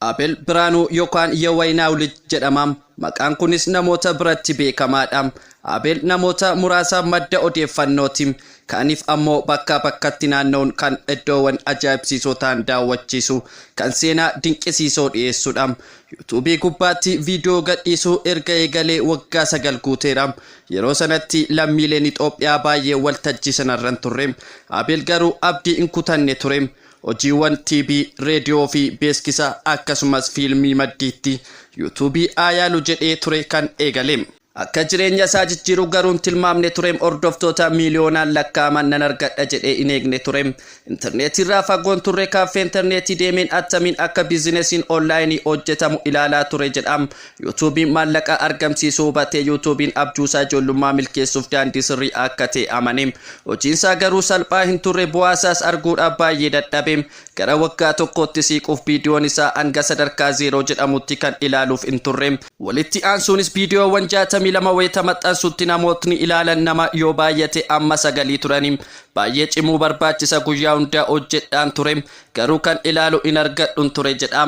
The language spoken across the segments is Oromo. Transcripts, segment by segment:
Abel Biraanuu yookaan Yawayinaaw Lij jedhama. Maqaan kunis namoota biratti beekamaadha. Abel namoota muraasaaf madda odeeffannooti. Kaaniif ammoo bakkaa bakkatti naanna'uun kan iddoowwan ajaa'ibsiisoo ta'an daawwachiisu, kan seenaa dinqisiisoo dhiyeessudha. Yuutuubii gubbaatti viidiyoo gadhiisuu erga eegalee waggaa 9 guuteera. Yeroo sanatti lammiileen Itoophiyaa baay'ee waltajjii sanarra hin turre. Abel garuu abdii hin kutanne ture. Hojiiwwan TV, reediyoo fi beeksisa akkasumas fiilmii maddiitti yuutuubii ayaalu jedhee ture kan eegale. Akka jireenya isaa jijjiiru garuu hin tilmaamne ture. Hordoftoota miiliyoonaan lakkaa'aman nan argadha jedhee hin eegne ture. Intarneetiirraa fagoon turre, kaaffee intarneetii deemeen attamiin akka biizinesiin onlaayinii hojjetamu ilaalaa ture jedha. Yuutuubiin maallaqa argamsiisuu hubatee yuutuubiin abjuusaa ijoollummaa milkeessuuf daandii sirrii akka ta'e amane. Hojiinsaa garuu salphaa hin turre, bu'aasaas arguudhaaf baay'ee dadhabe. Gara waggaa tokkootti siiquuf viidiyoon isaa hanga sadarkaa 0 jedhamutti kan ilaaluuf hin turre. Walitti aansuunis viidiyoowwan 62 wayita maxxansutti namootni ilaalan nama yoo baay'ate amma sagalii turani. Baay'ee cimuu barbaachisa, guyyaa hundaa hojjedhaan ture, garuu kan ilaalu hin argadhun ture jedha.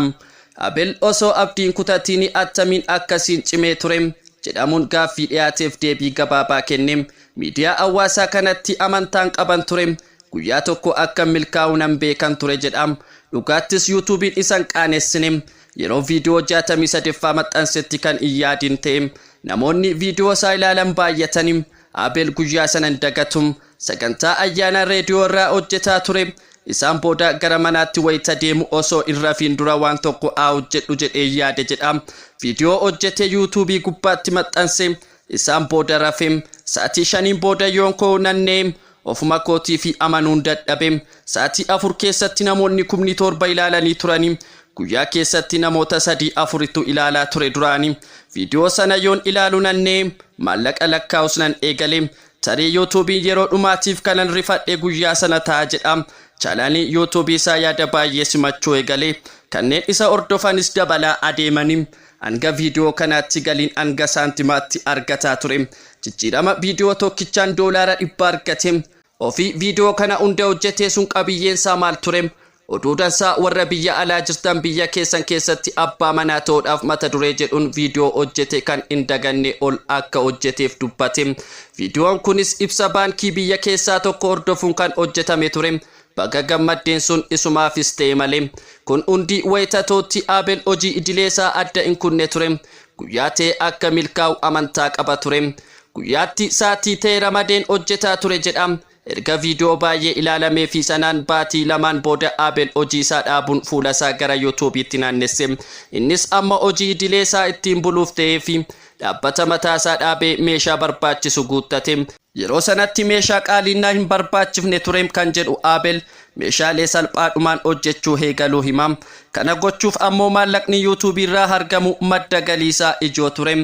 Abel osoo abdiin kutatiin attamiin akkasiin cimee ture jedhamuun gaaffii dhiyaateef deebii gabaabaa kenne. Miidiyaa hawaasaa kanatti amantaan qaban ture. Guyyaa tokko akka milkaa'u nan beekan ture jedha. Dhugaattis yuutuubiin isan qaanessine. Yeroo viidiyoo 63ffaa maxxansetti kan hin yaadin ta'e. Namoonni viidiyoo isaa ilaalan baay'atanii. Abel guyyaa sana hin dagatu. Sagantaa ayyaana reediyoo irraa hojjetaa ture. Isaan booda gara manaatti wayita deemu osoo hin rafiin dura waan tokko haa hojjedhu jedhee yaade jedha. Viidiyoo hojjetee yuutuubii gubbaatti maxxanse. Isaan booda rafe. Sa'aatii 5n booda yoon koo nannee ofuma kootii fi amanuun dadhabe. Sa'aatii 4 keessatti namoonni 7,000 ilaalanii turanii. Guyyaa keessatti namoota sadii afuritu ilaalaa ture duraanii. Viidiyoo sana yoon ilaalu nannee maallaqa lakkaa'us nan eegale. Tarii yuutuubiin yeroo dhumaatiif kanan rifadhe guyyaa sana ta'a jedha. Chaanaalii yuutuubii isaa yaada baay'ee simachuu eegale. Kanneen isa hordofanis dabalaa adeemanii. Hanga viidiyoo kanaatti galiin hanga saantimaatti argataa ture. Jijjiirama viidiyoo tokkichaan $100 argate. Ofii viidiyoo kana hunda hojjetee sun qabiyyeensaa maal ture? Oduu dansaa warra biyya alaa jirtan, biyya keessan keessatti abbaa manaa ta'uudhaaf mata duree jedhuun viidiyoo hojjete kan hin daganne ol akka hojjeteef dubbate. Viidiyoon kunis ibsa baankii biyya keessaa tokko hordofuun kan hojjetame ture. Baga gammaddeen sun isumaafis ta'e malee. Kun hundi wayita ta'utti Abel hojii idilee isaa adda hin kunne ture. Guyyaa ta'e akka milkaa'u amantaa qaba ture. Guyyaatti sa'aatii ta'e ramadeen hojjetaa ture jedha. Erga viidiyoo baay'ee ilaalamee fi sanaan baatii 2n booda Abel hojii isaa dhaabuun fuula isaa gara yuutuubiitti naannesse. Innis amma hojii idilee isaa ittiin buluuf ta'ee fi dhaabbata mataa isaa dhaabee meeshaa barbaachisu guuttate. Yeroo sanatti meeshaa qaaliinnaa hin barbaachifne ture kan jedhu Abel, meeshaalee salphaadhumaan hojjechuu eegaluu hima. Kana gochuuf ammoo maallaqni yuutuubii irraa argamu madda galii isaa ijoo ture.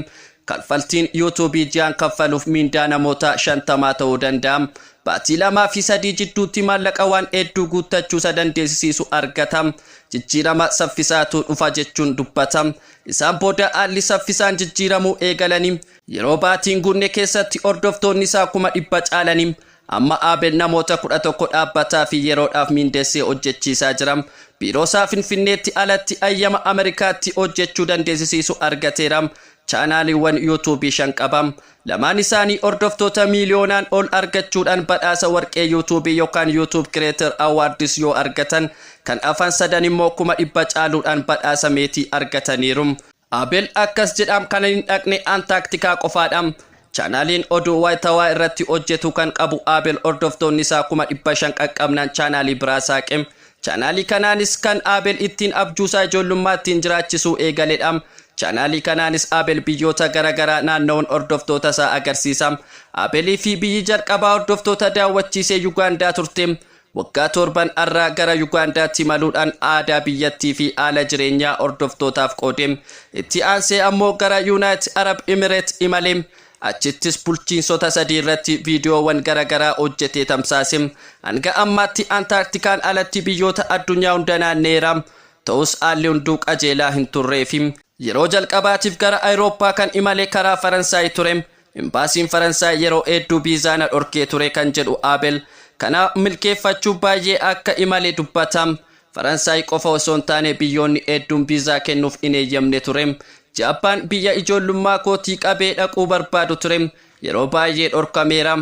Kaffaltiin yuutuubii ji'aan kaffaluuf miindaa namoota 50 ta'uu danda'a. Baatii 2 fi 3 jidduutti maallaqa waan hedduu guuttachuu isa dandeessisiisu argata. Jijjiirama saffisaatu dhufa jechuun dubbata. Isaan booda haalli saffisaan jijjiiramuu eegalanii yeroo baatiin guunne keessatti hordoftoonni isaa 100,000 caalanii. Amma Abel namoota 11 dhaabbataa fi yeroodhaaf miindessee hojjechiisaa jira. Biiroo isaa Finfinneetti alatti ayyama Ameerikaatti hojjechuu dandeessisiisu argateera. Chaanaaliiwwan yuutuubii 5 qaba. Lamaan isaanii hordoftoota miiliyoonaan ol argachuudhaan badhaasa warqee yuutuubii yookaan YouTube Creator Awards yoo argatan, kan afaan sadan immoo 100,000 caaluudhaan badhaasa meetii argataniiru. Abel akkas jedhaam: kan hin dhaqne Antaarktikaa qofaadha. Chaanaaliin oduu waayitawaa irratti hojjetu kan qabu Abel hordoftoonni isaa 500,000 qaqqabnaan chaanaalii biraa saaqe. Chaanaalii kanaanis kan Abel ittiin abjuusaa ijoollummaa ittiin jiraachisuu eegaledha. Chaanaalii kanaanis Abel biyyoota garaagaraa naanna'uun hordoftoota isaa agarsiisa. Abelii fi biyyi jalqabaa hordoftoota daawwachiisee Yugaandaa turte. Waggaa 7n irraa gara Yugaandaatti imaluudhaan aadaa biyyattii fi haala jireenyaa hordoftootaaf qoode. Itti aansee ammoo gara Yuunaayitid Arab Imireet imale. Achittis bulchiinsota sadii irratti viidiyoowwan garaagaraa hojjetee tamsaase. Hanga ammaatti Antaarktikaan alatti biyyoota addunyaa hunda naanneera. Ta'us haalli hunduu qajeelaa hin turreefi. Yeroo jalqabaatiif gara Awurooppaa kan imale karaa Faransaay ture. Imbaasiin Faransaay yeroo hedduu viizaa na dhorkee ture kan jedhu Abel, kana milkeeffachuuf baay'ee akka imale dubbata. Faransaay qofa osoo hin taane biyyoonni hedduun viizaa kennuuf hin eeyyamne ture. Jaappaan biyya ijoollummaa kootii qabee dhaquu barbaadu ture. Yeroo baay'ee dhorkameera.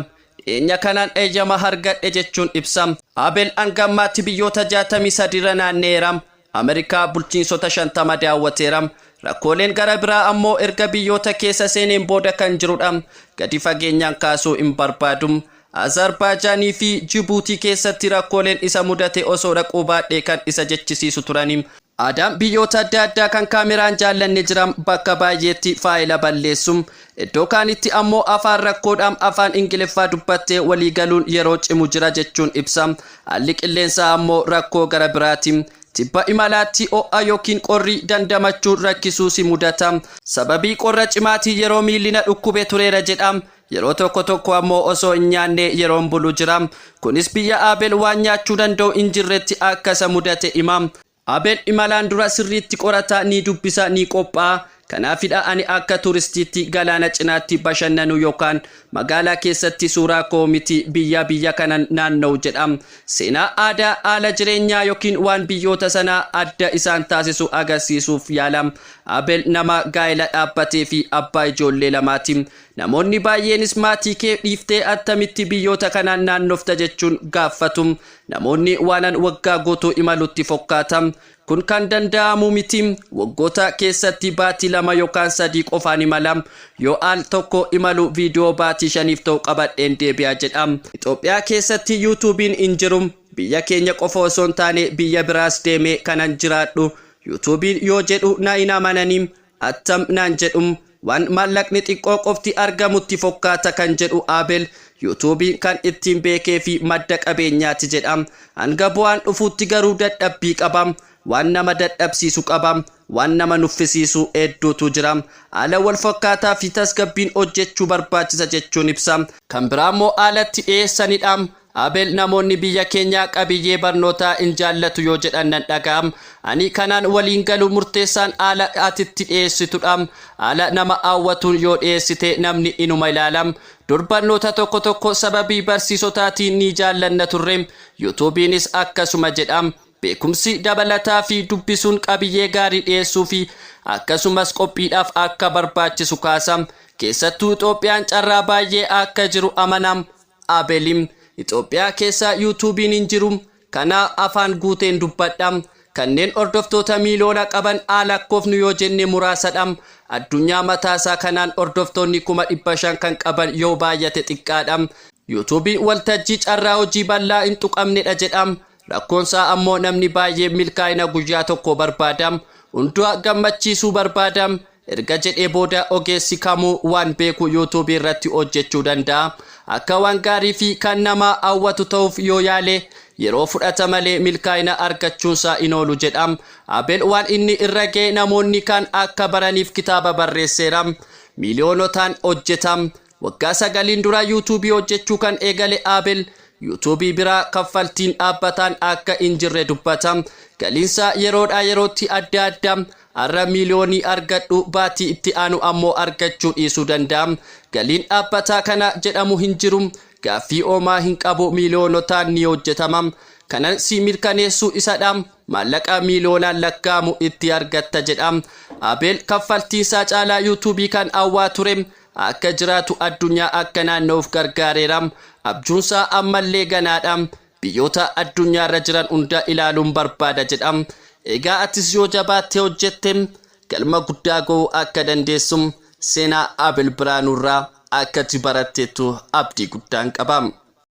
Dhiyeenya kanaan eeyyama argadhe jechuun ibsa. Abel hanga ammaatti biyyoota 63 irra naanneera. Ameerikaa bulchiinsota 50 daawwateera. Rakkooleen gara biraa ammoo erga biyyoota keessa seeneen booda kan jirudha. Gadi fageenyaan kaasuu hin barbaadu. Azerbaaijaanii fi Jibuutii keessatti rakkooleen isa mudate osoo dhaquu baadhee kan isa jechisiisu turani. Aadaan biyyoota adda addaa kan kaameraan jaallanne jiran bakka baay'eetti faayila balleessu. Iddoo kaanitti ammoo afaan rakkoodhaan afaan Ingiliffaa dubbattee walii galuun yeroo cimu jira jechuun ibsa. Haalli qilleensaa ammoo rakkoo gara biraati. Tibba imalaatti ho'a yookiin qorri dandamachuun rakkisuu si mudata. Sababii qorra cimaatiin yeroo miilli na dhukkube tureera jedha. Yeroo tokko tokko ammoo osoo hin nyaanne yeroon bulu jira. Kunis biyya Abel waan nyaachuu danda'u hin jirretti akka isa mudate hima. Abel imalaan dura sirriitti qorata, ni dubbisa, ni qophaa'a. Kanaafidha ani akka turistiitti galaana cinaatti bashannanu yookaan magaalaa keessatti suuraa koo miti biyya biyya kanan naanna'u jedha. Seenaa aadaa, haala jireenyaa yookiin waan biyyoota sanaa adda isaan taasisu agarsiisuuf yaala. Abel nama gaa'ela dhaabbatee fi abbaa ijoollee lamaati. Namoonni baay'eenis maatii kee dhiiftee attamitti biyyoota kanaan naannofta jechuun gaafatu. Namoonni waanan waggaa guutuu imalutti fokkaata. Kun kan danda'amu miti. Waggoota keessatti baatii 2 yookaan 3 qofaan imala. Yoo al tokko imalu viidiyoo baatii 5f ta'u qabadheen deebi'a jedha. Itoophiyaa keessatti yuutuubiin hin jiru. Biyya keenya qofa osoo hin taane biyya biraas deemee kanan jiraadhu. Yuutuubiin yoo jedhu na hin amananii. Attam naan jedhu. Waan maallaqni xiqqoo qofti argamutti fokkaata kan jedhu Abel, yuutuubiin kan ittiin beekee fi madda qabeenyaati jedha. Hanga bu'aan dhufuutti garuu dadhabbii qaba. Waan nama dadhabsiisu qaba. Waan nama nuffisiisu hedduutu jira. Haala wal fakkaataa fi tasgabbiin hojjechuu barbaachisa jechuun ibsa. Kan biraa immoo haalatti dhiyeessanidha. Abel namoonni biyya keenyaa qabiyyee barnootaa hin jaallatu yoo jedhan nan dhaga'a. Ani kanaan waliin galu murteessaan haala atitti dhiyeessitudha. Haala nama hawwatuun yoo dhiyeessite namni inuma ilaala. Dur barnoota tokko tokko sababii barsiisotaatiin ni jaallanna turre. Yuutuubiinis akkasuma jedha. Beekumsi dabalataa fi dubbisuun qabiyyee gaarii dhiyeessuu fi akkasumas qophiidhaaf akka barbaachisu kaasa. Keessattuu Itoophiyaan carraa baay'ee akka jiru amana. Abelim Itoophiyaa keessa yuutuubiin hin jiru. Kana afaan guuteen dubbadha. Kanneen hordoftoota miiliyoona qaban haa lakkoofnu yoo jenne muraasadha. Addunyaa mataasaa kanaan hordoftoonni 500,000 kan qaban yoo baay'ate xiqqaadha. Yuutuubiin waltajjii carraa hojii bal'aa hin tuqamnedha jedha. Rakkoonsaa ammoo namni baay'ee milkaa'ina guyyaa tokko barbaada. Hundaa gammachiisuu barbaada. Erga jedhee booda ogeessi kamuu waan beeku yuutuubii irratti hojjechuu danda'a. Akka waan gaarii fi kan nama hawwatu ta'uuf yoo yaale yeroo fudhata malee milkaa'ina argachuunsaa hin oolu jedha. Abel waan inni irra ga'e namoonni kaan akka baraniif kitaaba barreesseera. Miiliyoonotaan hojjeta. Waggaa 9n dura yuutuubii hojjechuu kan eegale Abel yuutuubii biraa kaffaltiin dhaabbataan akka hin jirre dubbata. Galiinsaa yeroodhaa yerootti adda adda. Har'a miiliyoonii argadhu baatii itti aanu ammoo argachuu dhiisuu danda'a. Galiin dhaabbataa kana jedhamu hin jiru. Gaaffii oomaa hin qabu miiliyoonotaan ni hojjetama. Kanan si mirkaneessuu isadha. Maallaqa miiliyoonaan lakkaa'amu itti argatta jedha. Abel kaffaltiinsaa caalaa yuutuubii kan hawwaa ture. Akka jiraatu addunyaa akka naanna'uuf gargaareera. Abjuunsaa ammallee ganaadha. Biyyoota addunyaarra jiran hunda ilaaluun barbaada jedha. Egaa atis yoo jabaattee hojjette galma guddaa ga'uu akka dandeessu seenaa Abel Biraanuurraa akkati baratteettu abdii guddaan qaba.